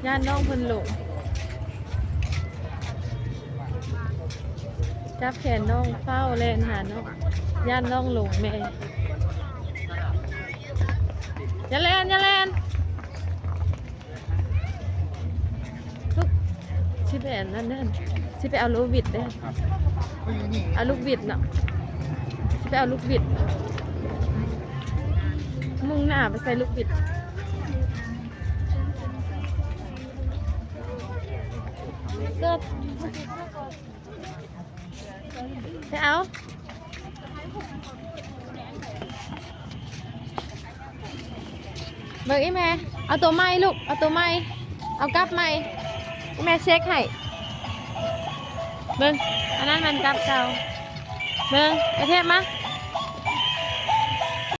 ຢ້ານນ້ອງເພິ່ນຫຼົງ ຈັບແຂນນ້ອງ ຟ້າວແລ່ນຫານ້ອງ ຢ້ານນ້ອງຫຼົງແມ່. ຢ່າແລ່ນ ຢ່າແລ່ນ. ລູກ ຊິໄປອັນນັ້ນເດີ ຊິໄປເອົາລູກບິດເດີ ເອົາລູກບິດເນາະ ຊິໄປເອົາລູກບິດ ມຸ່ງໜ້າໄປໃສ່ລູກບິດ ເກີດ ໄປເອົາ ເບິ່ງອີ່ແມ່ ເອົາໂຕໃໝ່ລູກ ເອົາໂຕໃໝ່ ເອົາກັບໃໝ່ ອີ່ແມ່ເຊັກໃຫ້ ເບິ່ງ ອັນນັ້ນມັນກັບເກົ່າ ເບິ່ງ ໄອ້ເທບມາ